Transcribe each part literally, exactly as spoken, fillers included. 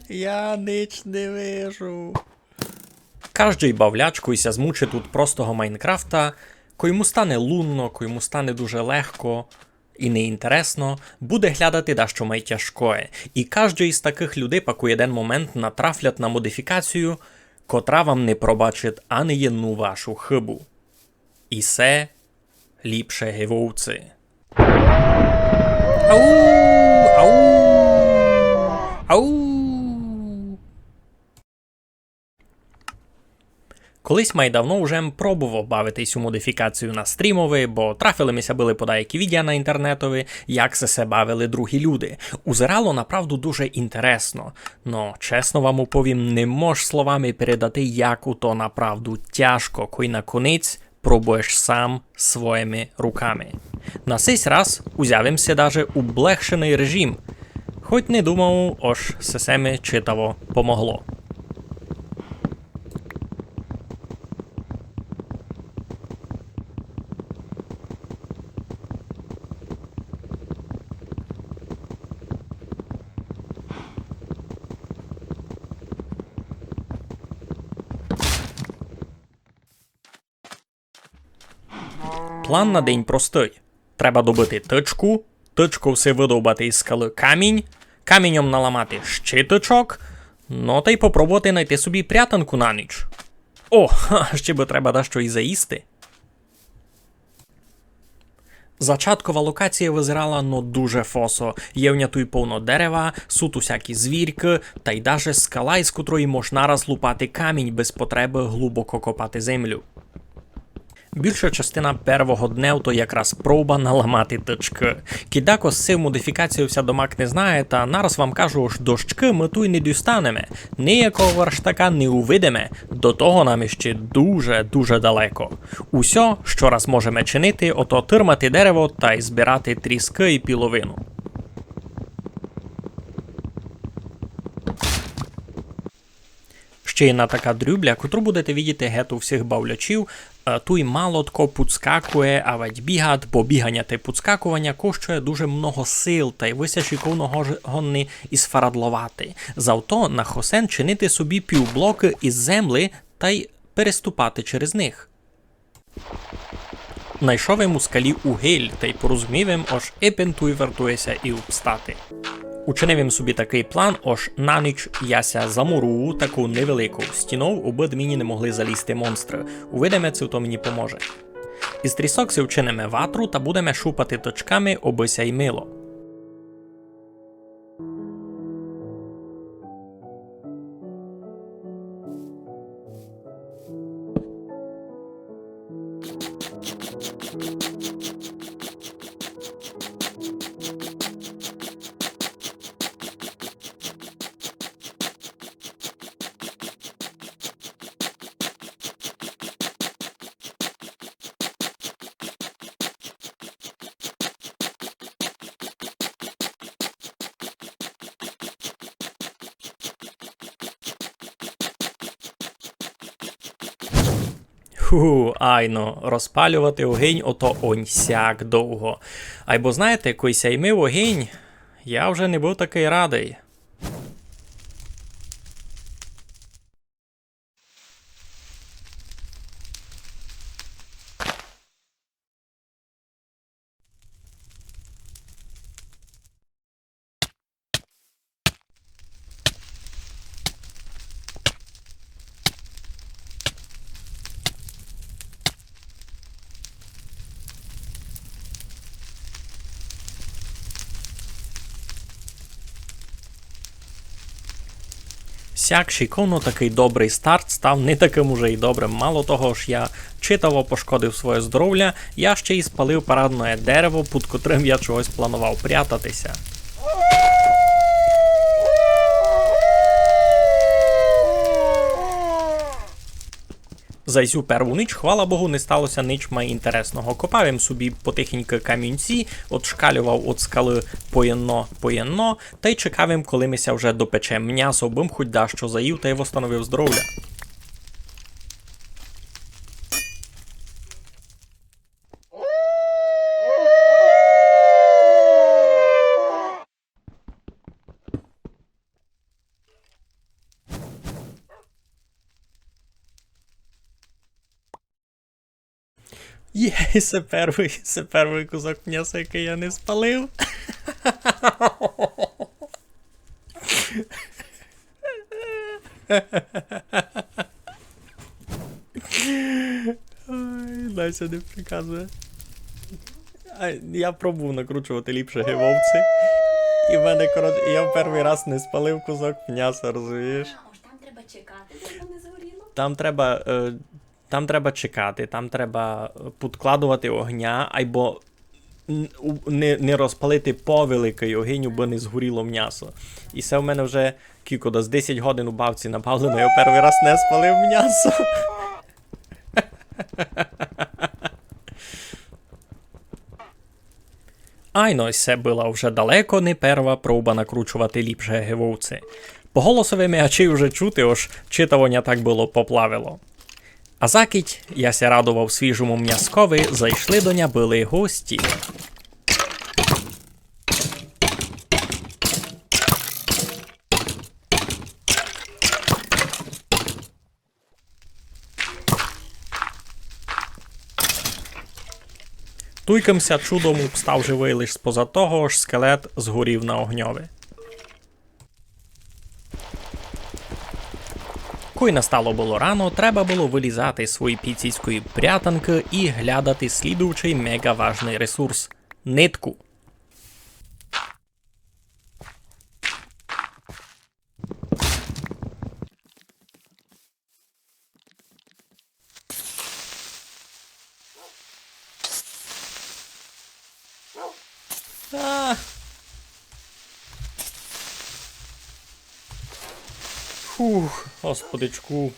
Я нич не вижу. Каждый бавляч, кой ся змучить од простого Майнкрафта, кой му стане лунно, кой му стане дуже легко и неінтересно, буде глядати дашто май тяжкоє. И каждый из такых людей пак у єден момент натрафлять на модифікацію, котра вам не пробачить ани єдну вашу хыбу. И се ліпше ги вовци. Ау! Ау! Ау! Колись май давно уже м пробовав бавитись у модифікацію на стрімови, бо трафили ми ся были подаякі відео на інтернетови, як се, се бавили другі люди. Узирало направду дуже інтересно. Но, чесно вам уповім, не мож словами передати, як у то направду тяжко, кой наконець пробуєш сам своїми руками. На сись раз узяв им си даже облегшеный режим, хоть не думав, ож се, се ми читаво помогло. План на день простый. Треба добыти тычку, тычков си выдовбати из скалы камінь, каміньом наламати ще тычок, но тай попробовати найти собі прятанку на ніч. О, ха, ще бы треба дашто и заїсти. Зачаткова локація вызирала, но, дуже фосо. Є в ня туй повно дерева, суть усякі звіркы, тай даже скала, из котрої мож нараз лупати камінь без потребы глубоко копати землю. Більша частина первого днев то якраз проба наламати тычкы. Кидь дако з сив модифікацією ся домак не знає, та нараз вам кажу, ож дощкы мы туй не дістанеме, ниякого верштака не увидиме, до того нам іщи дуже, дуже далеко. Усьо, што раз можеме чинити, ото тырмати дерево тай збирати тріскы и піловину. Ще єдна така дрюбля, котру будете видіти гет у всіх бавлячів, е, туй мало тко пудскакує, авадь бігат, бо біганя тай пудскакуваня коштує дуже много сил, тай вы ся шиковно гож-, годни изфарадловати. Зато на хосен чинити собі півблокы из землі тай переступати через них. Найшов им у скалі угіль, тай порозумів им, ож епен туй вартує ся и обстати. Учинив им собі такый план, ож на ніч я ся замурую таку невелику стінов, обы д мені не могли залізти монстры. Увидиме, ци то мені поможе. Из трісок си вчиниме ватру та будеме шупати тычками, обы ся й мило. Ху, айно, розпалювати огинь ото онь сяк довго. Айбо знаєте, кой ся ймив огинь, я вже не быв такый радый. Сяк шиковно, такый добрый старт став не такым уже й добрым. Мало того, ож я читаво пошкодив своє здоровля, я ще й спалив парадноє дерево, під котрым я чогось планував прятати ся. За сю перву ніч, хвала Богу, не стало ся нич май інтересного. Копав им собі потихеньку камінці, отшкалював од скалы поєдно, поєдно, тай чекав им, коли ми ся вже допече мнясо, бым хоть дашто заїв тай восстановив здоровля. І се первый, се первый кусок мняса, якый я не спалив. Ой, Настя не приказує. А, я пробовав накручовати ліпше ги вовци. І в мене, коротше, я в первый раз не спалив кусок мняса, розумієш? А, ож там треба чекати, щоб не згоріло? Там треба, е, там треба чекати, там треба, е, підкладовати огня, айбо н-, у-, не, не розпалити повеликый огинь, бо не згоріло мнясо. І се в мене вже кілько, десь десять годин у бавці напалено, я первый раз не спалив мнясо. Айно, се была вже далеко не перва проба накручовати ліпше ги вовци. По голосови мечей уже чути, ож читавоня так было поплавило. А закіть я ся радовав свіжому мняскови, зайшли до ня были гості. Туйкам ся чудом обстав живый лиш споза того, ож скелет згорів на огньови. Кой настало было рано, треба было вылізати з своєї піцицької прятанкы і глядати слідуючый мега важный ресурс — нитку. А. Фух, господичку.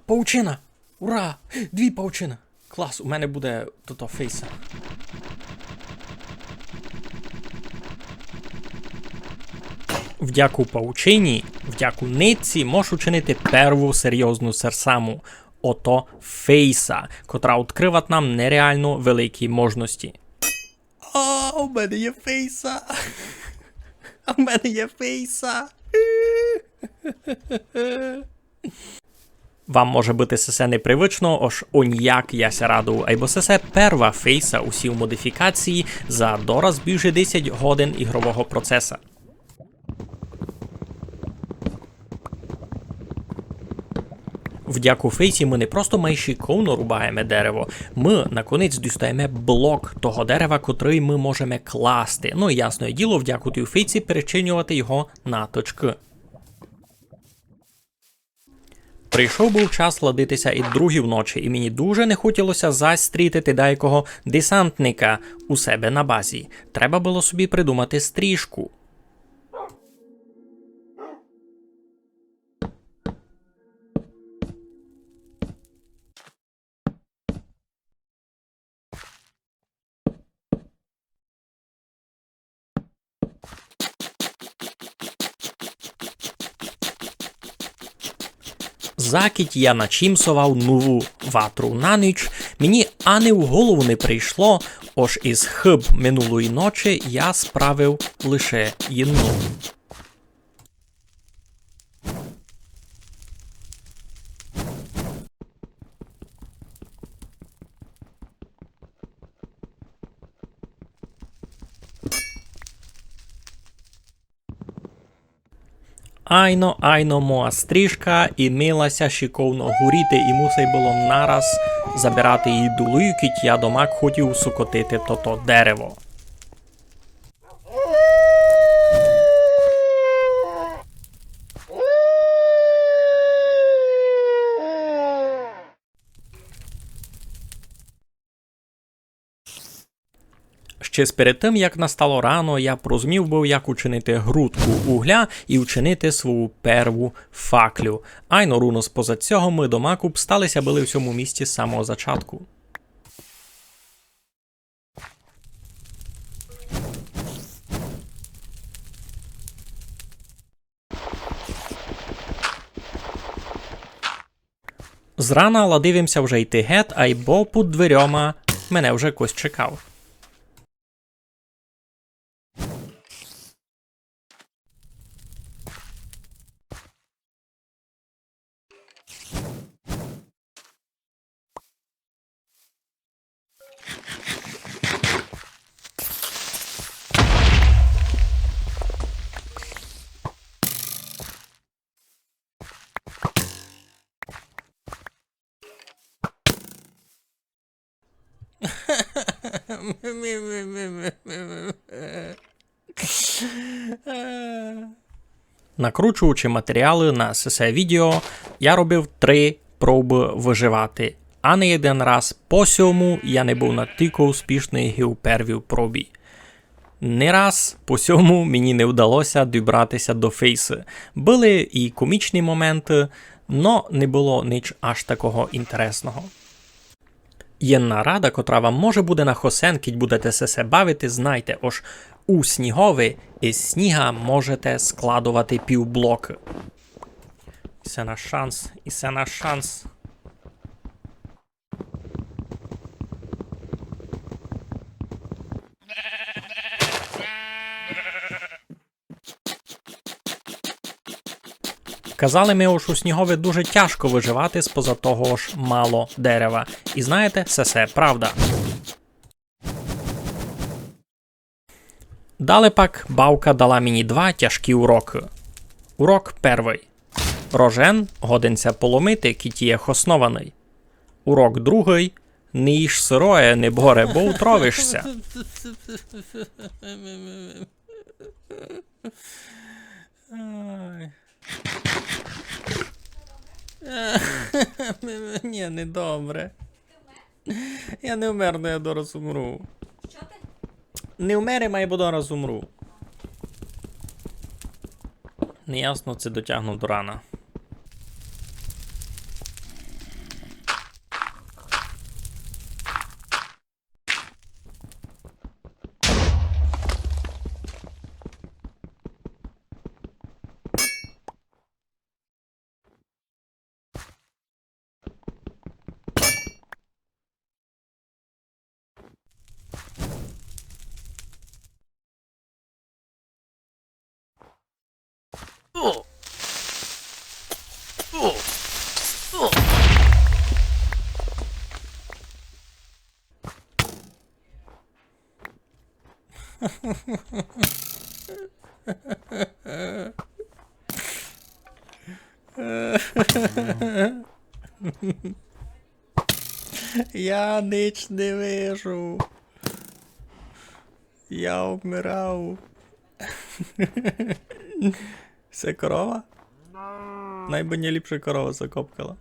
Паучина! Ура! Дві паучины! Клас, у мене буде тото фейса. Вдяку паучині, вдяку нитці, можу чинити перву серйозну серсаму. Ото фейса, котра відкривать нам нереално великі можности. А, у мене є фейса. А в мене є фейса. Вам може быти сесе непривычно, ож онь як я ся радую, айбо сесе перва фейса у сій модифікації за дораз більше десять годин ігрового процеса. Вдяку фейсі мы не просто май шиковно рубаєме дерево, мы наконець дістаєме блок того дерева, котрый мы можеме класти. Ну і ясне діло, вдяку тій фейсі перечинювати його на точкы. Прийшов быв час ладити ся і другій ночі, і мені дуже не хотіло ся зась стрітити дайкого десантника у себе на базі. Треба было собі придумати стріжку. Закіть я начімсовав нову ватру на ніч, мені ани в голову не прийшло, ож із хыб минулої ночі я справив лише єдну. Айно, айно, моя стріжка і мила ся шиковно горіти, і мусай было нараз забирати її долу, кідь я домак хотів сокотити тото дерево. Ще сперед тым, як настало рано, я прозумів быв, як учинити грудку угля і учинити свою перву факлю. Айно руно споза цього мы домак обстали ся были в сьому місці з самого зачатку. Зрана ладив им ся вже йти гет, айбо під дверьома мене вже хтось чекав. Накручуючи матеріалы на сесе відео, я робив три пробы выживати, а не єден раз по сьому я не быв натілько успішный, ги у первій пробі. Не раз по сьому мені не вдало ся добрати ся до фейсы. Были і комічні моменты, но не было нич аж такого інтересного. Єдна рада, котра вам може буде на хосен, кідь будете сесе бавити, знайте, ож у снігови из сніга можете складовати півблокы. Исе наш шанс, исе наш шанс. Казали ми, ож у снігови дуже тяжко выживати, споза того, ож мало дерева. І знаєте, се, се правда. Дале пак бавка дала мені два тяжкі урокы. Урок первый. Рожен годен ся поломити, кідь є хоснованый. Урок другый. Не їж сыроє, неборе, бо утровиш ся. Ай. Ні, недобре. Я не вмер, но я дораз умру. Што ти? Не вмер, я май бо дораз умру. Неясно, ци дотягну до рана. Я нич не вижу. Я вмирав. Се корова? Най бы найліпше корова закопкала.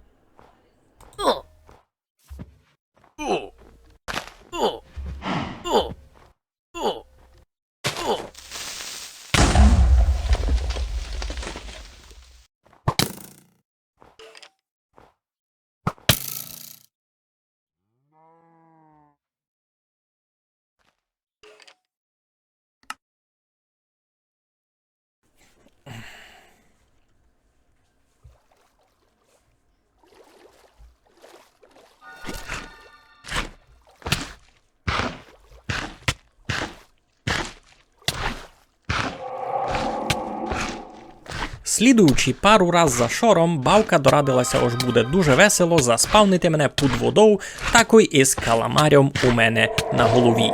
Слідуючи пару раз за шором, бавка дорадила ся, ож буде дуже весело заспавнити мене під водов, такой из каламарьом у мене на голові.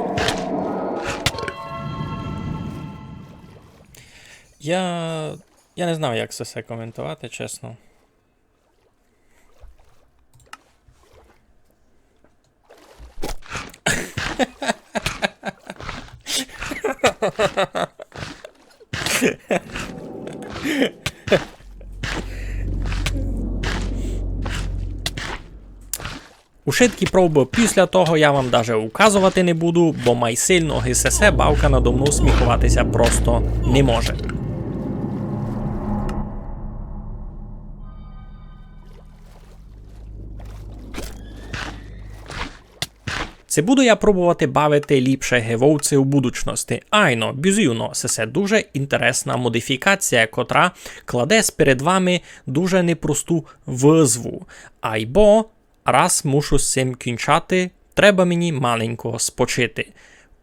Я, я не знав, як се всьо коментовати, чесно. Ушыткі пробы після того я вам даже указовати не буду, бо май сильно ги сесе бавка надо мнов сміховати ся просто не може. Ци буду я пробовати бавити ліпше ги вовци у будучности? Айно, бізувно, сесе дуже інтересна модифікація, котра кладе перед вами дуже непросту вызву. Айбо раз мушу з сим кінчати, треба мені маленько спочити.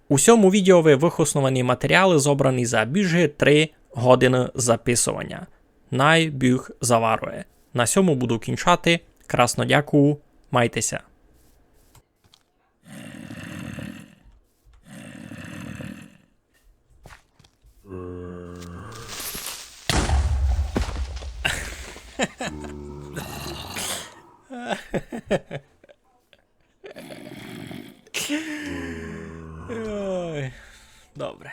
У сьому відео выхосновані матеріалы, зобрані за більш ги три годины записованя. Най Бог заварує. На сьому буду кінчати. Красно дякую. Майте ся. Добре.